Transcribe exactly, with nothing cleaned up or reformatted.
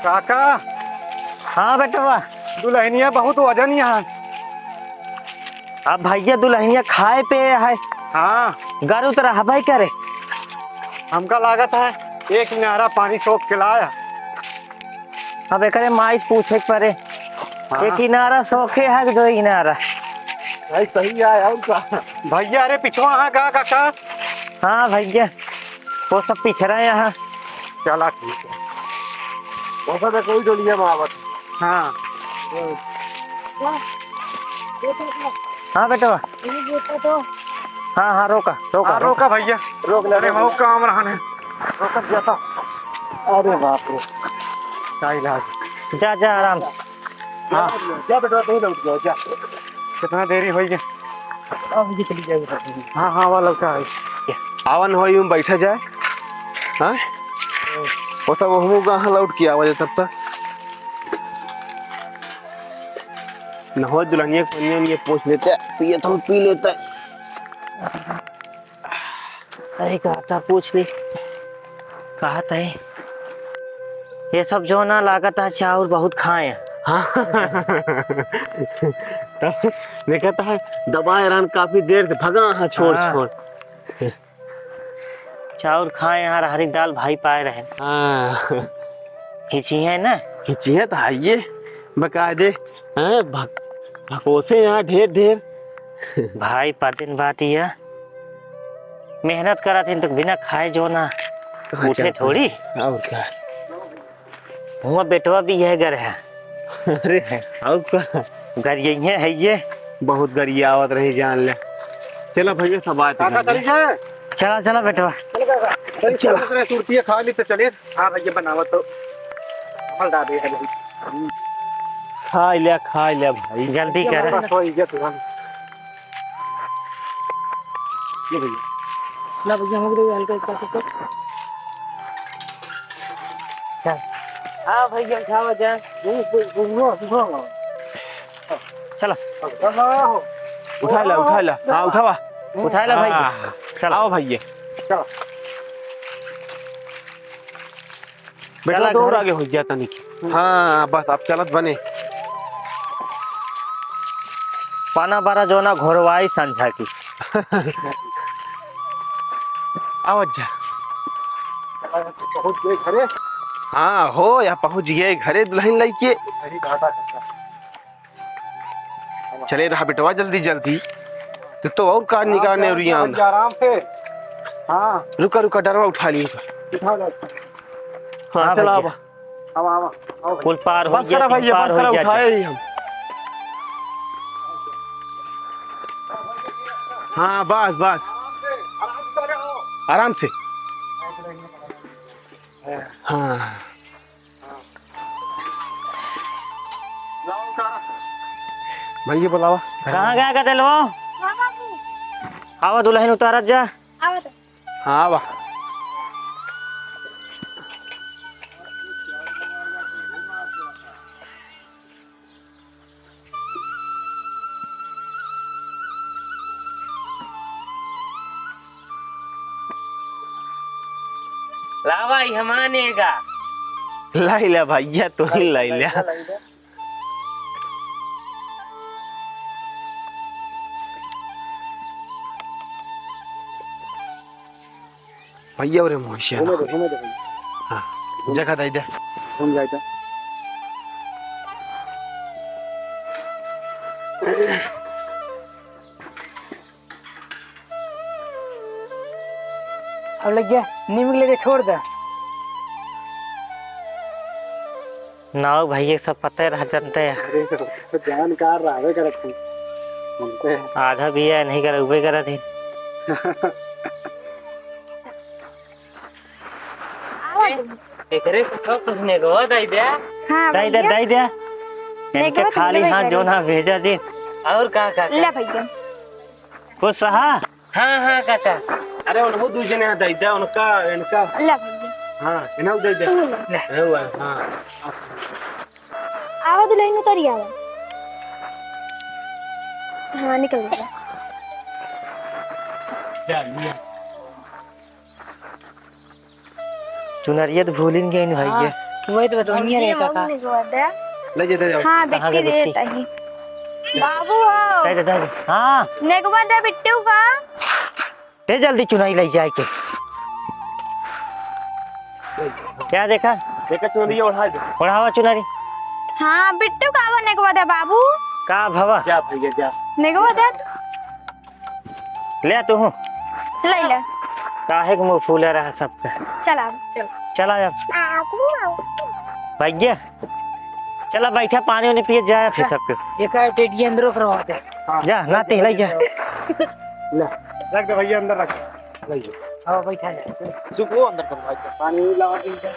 काका। हाँ बेटवा। दुलहिनिया बहुत वजन यहाँ। अब भइया दुलहिनिया खाए पे है। हाँ। गरु त रहबे करे। हमका लागत है एक इनारा पानी सोख के लाया। अब एकरे माई से पूछे के परे। हाँ। एक इनारा सोखे है कि दो इनारा? भाई सही है, और का? भइया, अरे पिछवा हाँ का काका? हाँ भइया, वो सब पिछड़ा यहाँ। चला ठीक है। वैसा तो कोई डोलिया में आवत। हाँ। हाँ बेटवा। हाँ, हाँ, रोका, रोका, हाँ, रोका। रोका भइया। रोक ले, अरे रोक हो ले। काम रहने। रोका जाता। अरे बाप रे। का इलाज? जा, जा, आराम। हाँ। जा बेटा, तू लौट जा, जा। कितना देरी होइ गया? अब ये चली जाएगी। हाँ, हाँ, वाला लौटा है। आवन हो यूं बैठा जाए। हाँ? वो सब हमू कहाँ लौट के आवा जाए तब तक। न हो दुलहिनिया के पनिया उनिया पूछ लेते, पिए तो पी लेते। अरे कहता पूछ ली, कहत है ये सब जो ना लागत है चाउर बहुत खाए हैं। हाँ। तब देखत है दबाए रहन काफी देर से भगा हाँ छोड़ हाँ। छोड़। चाउर खाए यहाँ रहरी दाल भाई पाए रहे। हाँ। हिची है ना? हिची है तो आइए बकायदे। हाँ, भक-, भकोसे यहाँ ढेर ढेर। भाई, पतिन बात यह, मेहनत करत हिन तो बिना खाए जो ना कहाँ उठे चलता थोड़ी। है? और क्या? हुआ बेटवा भी यह घर है। अरे, और का? घर यही है, है ये। बहुत गरियावत रही जान ले। चला भइया, सब बात काका कर ले। चली जाए। चला, चला बेटवा। चल काका, चल, चल। चल, चल, सुरतिया खा ली तो चले। हाँ भइया, बनावत तो। हमल डाल दे, है भाई। खा लिया, खा लिया भाई। जल्दी कर। बस हो गया तुरंत। ये भइया। ना भइया, हम लोग हल्का एक पैकेट। चल। हाँ भइया, उठावा जा। घूम, घूम, घूम, घूम। चला। उठा ला, उठा ला। हाँ, उठावा। उठा ला भाई। हाँ, चला। आओ भइया। चला। बेटा, चला दौड़ घर। आगे हो गया तनिक। हाँ, बस अब चलत बने। पाना बारा जोना घोरवाई संझा की। आवत जा। पहुँच गए घरे। हाँ, हो या पहुँच गए घरे दुलहिन लइके। सही बात है। चले रहा बेटवा जल्दी जल्दी। तू तो और कार निकालने और यहाँ। आराम से। हाँ। रुका, रुका, डरवा उठा ली, रुका। उठा लो। हाँ, हाँ, चला भैया। अब। आवा, आवा, आवा भाई। पुल पार हो बस गया, करा भैया, पार बस हो करा, गया। उठाए ही हम। हाँ, बस, बस। आराम से। हाँ। भैया बुलावा। कहाँ गया का तेलवा? हाँ बाबू। आवा दुलहिन उतारत जा। आवा तो। हाँ, आवा। लावा, ई हमाने गा। लाई ला भैया, तू ही लाई ला। भैया, अरे मोहिशिया घूमे ना। दे, घूमे दे, घूमे। हाँ, जगह दे दे। घूम जाए तो। अब लग गया, नीम के लेके छोड़ दे। नाव भैया सब पता रह जानते हैं। अरे, तो जानकार रहबे करत थी। सुनते हैं। आधा भी है, नहीं कर, उबे करत ही। एकरे से सब कुछ नेगवा दई दे। हाँ, दई दे, भैया। दई दे। नेगवा इनके तो खाली मिलबे हाथ करे। जो ना भेजा जी। और का, का, का? ले भैया। खुश रहा। हाँ, हाँ, काका। अरे, उनको दू जने यहाँ दई दे, उनका, इनका। ले भैया। हाँ, इन्हें उधर दे। तू ले। ले। ए हुआ, हाँ। आवा दुल्हन उतरी आवा। हाँ, निकल गया। चुनरिया तो भूलिन गई न भैया। हाँ, वही तो बतौनिया रहे काका। ले जा, दे जाओ। हाँ, कहाँ बिट्टी गई दे बिट्टी? तही। बाबू हो। दे दे, दे दे। हाँ। नेगवा दे बिट्टू का। दे जल्दी चुनरी ले जाए के। क्या देखा? देखा चुनरी ओढ़ा दे। ओढ़ावा चुनरी। हाँ, बिट्टू का वो नेगवा दे बाबू। का भवा? जा भैया जा। नेगवा दे। ले तू हूँ। ले ले। काहे के मुँह फूला रहा सबका? चला। चला अब। भैया, चला बैठा, पानी उनी पिए जाए फिर सबके। एक टेडी अंदरो करवा दे। जा, नाती, ले जा। ले, रख दे भैया, अंदर रख। ले जा। हाँ, बैठा जा। चुप हो, अंदर कर भाई। पानी उनी लावा के जा।